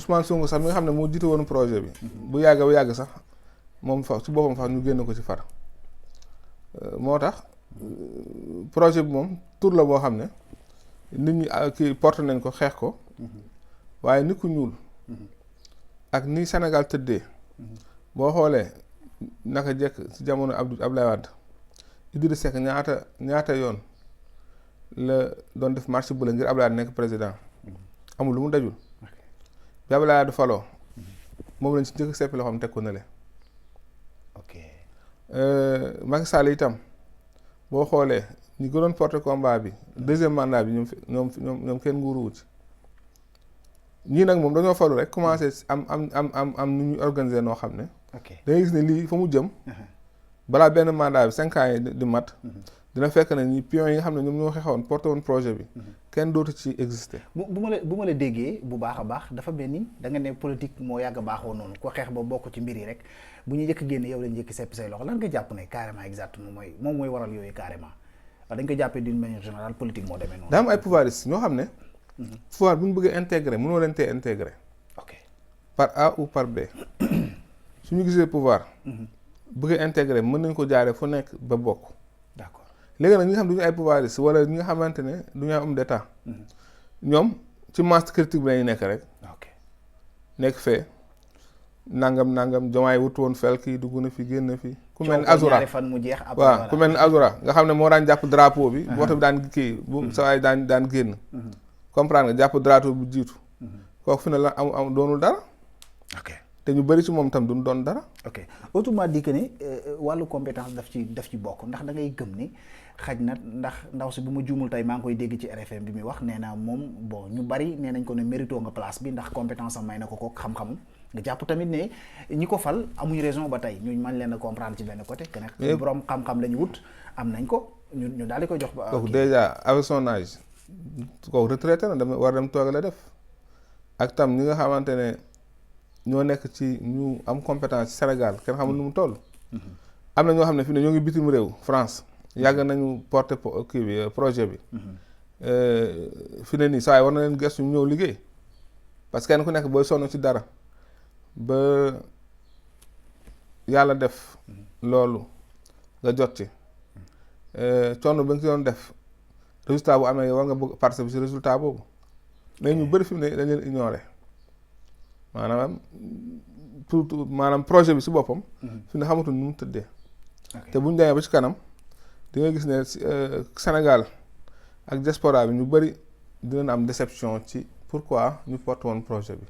Ousmane Sonko sax mi nga xam ne moo jiite woon projet bi. bu yàgg sax moom fa ci boppam fa ñu génn ko ci far. moo tax projet bi moom tur la boo xam ne nit ñi kii porte nañ ko xeex ko. waaye nit ku ñuul. ak ni Sénégal tëddee. boo xoolee naka jekk ci jamono Abdoulaye Wade Idrissa Seck ñaata yoon la doon def marche bu la ngir Abdoulaye nekk président amul lu mu dajul bi Abdoulaye Wade faloo moom lañ ci njëkk seppi loo xam teg ko na le Macky Sall itam boo xoolee ñi gënoon porter combat bi deuxième mandat bi ñoom kenn nguuruwu ci ñii nag moom dañoo falu rek commencé am nu ñuy organiser noo xam ne da ngay gis ne lii fa mu jëm balaa benn mandat bi 5 ans yi di mat dina fekk ne ñi pions yi nga xam ne ñoom ñoo xeexoon porté woon projet bi kenn dootu ci exister. bu ma la déggee bu baax a baax dafa mel ni da nga ne politique moo yàgg a baaxoo noonu ko xeex ba bokk ci mbir yi rek bu ñu njëkk génne yow lañ njëkk seppi say loxo lan nga jàpp ne carrément exactement moom mooy waral yooyu carrément dañ ko jàppee d'une manière générale politique moo demee noonu. daa am ay pouvoiristes ñoo xam ne pouvoir bu ñu bëggee intégrer mënoo leen tee intégrer par A ou par B su ñu gisee pouvoir bëgg intégrer mën nañ ko jaaree fu nekk ba bokk. d'accord léegi nag ñi nga xam du ñu ay pouvoiristes wala ñi nga xamante ne du ñu ay homme d'état ñoom ci masse critique bi lañuy nekk rek. nekk fee nangam Diomaye wut woon fel kii dugg na fi génn fi. ku mel ni Azoura waaw ku mel ni Azoura nga xam ne moo daan jàpp drapeau bi. woto bi daan kii bu sa waay daan génn. comprendre nga jàpp drapeau bu jiitu. kooku fi ne la am doonul dara. te ñu bëri ci moom tam duñ doon dara. ok autrement dit que ne wàllu compétence daf ci bokk ndax da ngay gëm ni xaj na ndax ndaw si bu ma juumul tey maa ngi koy dégg ci RFM bi muy wax nee na moom bon ñu bari nee nañ ko ne mérito nga place bi ndax compétence am may na ko xam-xamam nga jàpp tamit ne ñi ko fal amuñu raison ba tey ñu man leen a comprendre ci benn côté que ne borom xam-xam la ñu wut am nañ ko ñu daal di koy jox. ba kooku déjà avec son âge kooku retraité na dama war dem toog la def ak tam ñi nga xamante ne. ñoo nekk ci ñu am compétence ci Sénégal kenn xamul nu mu toll. am na ñoo xam ne fi ne ñoo ngi bitim réew France yàgg nañu porter kii bi projet bi. fi ne nii saa yi war na leen gëstu ñëw liggéey parce que kenn ku nekk booy sonn ci dara ba yàlla def loolu nga jot ci coono ba nga ci doon def résultat bu amee war nga bëgg participer ci résultat boobu mais ñu bëri fi mu ne dañ leen ignorer. maanaam projet bi ci boppam. fi ne xamatuñ nu mu tëddee. te bu ñu demee ba ci kanam di nga gis ne Sénégal ak diaspora bi ñu bëri dinañ am déception ci pourquoi ñu porte woon projet bi.